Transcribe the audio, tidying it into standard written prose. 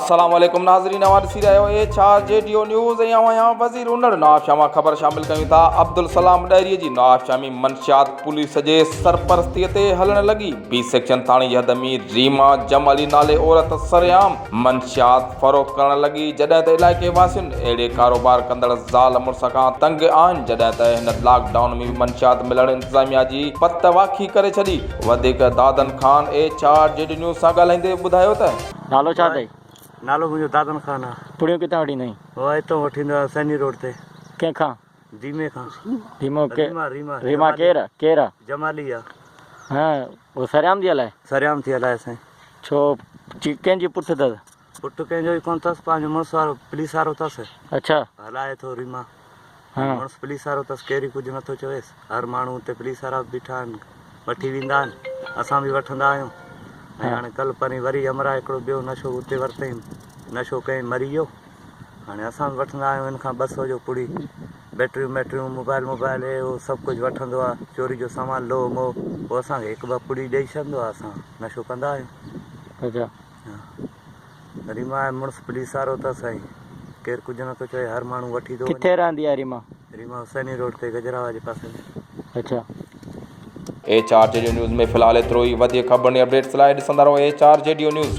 السلام عليڪم ناظرين اوهان ڏسي رهيا آهيو H R G D O news ۽ اوهان آهيان وزير انڙ نوابشاهه مان خبر شامل ڪيون ٿا عبدالسلام ڏهري جي نوابشاهه ۾ منشيات پوليس جي سرپرستي تي هلڻ لڳي بي سيڪشن ٿاڻي جي حد ۾ ريما جمالي نالي عورت سرعام منشيات فروخت ڪرڻ لڳي جڏهن ته علائقي واسين اهڙي ڪاروبار ڪندڙ زال مڙس کان تنگ آهن جڏهن ته هن لاڪ ڊائون ۾ به منشيات ملڻ انتظاميا جي پت واکي ڪري ڇڏي وڌيڪ Dadan Khan H R G D news سان ڳالهائيندي ٻڌايو ته. نالو ڇا اٿئي؟ نالو منهنجو دادن خان آ. پڙيون ڪٿان وٺي ايندو آهين؟ هو هتان وٺي ايندو آهيان سيني روڊ تي. ڪنهن کان؟ ڊيمي کان. ڊيمو ڪي ريما ريما ريما ڪير آ ڪير آ؟ جمالي آ. ها هو سرعام ٿي هلائي؟ سرعام ٿي هلائي سائين. ڇو ڪنهن جي پٺ اٿس؟ پٽ ڪنهن جو ئي ڪونه اٿس پنهنجو مڙس وارو پوليس وارو اٿس. اڇا. هلائي ٿو ريما. ها. مڙس پوليس وارو اٿس ڪير ئي ڪجهه نٿو چويس. هر ماڻهو اتي پوليس وارا به بيٺا آهن وٺي ويندا آهن اسان به وٺندا آهيون ۽ هاڻي ڪل پرين وري همراهه هڪڙو ٻيو نشو اتي ورتائين نشو ڪيائين مري ويو هاڻي اسان به وٺندا آهيون هن کان 200 جو پڙي بيٽريون ميٽريون موبائل موبائل هي هو سڀ ڪجهه وٺندو آهي چوري جو سامان لوهه موهه پوء اسان کي هڪ ٻه پڙي ڏئي ڇڏندو آهي اسان نشو ڪندا آهيون. اڇا. ريما آهي مڙس پوليس وارو اٿس سائين ڪير ڪجهه نٿو چوي هر ماڻهو وٺي ٿو وڃي. ڪٿي رهندي آهي ريما؟ ريما حسيني روڊ تي گجراوا جي پاسي ۾. اڇا. H R G D news ۾ في الحال ايترو ئي وڌيڪ خبرن ۽ اپڊيٽس لاء ڏسندا رهو H R G D news.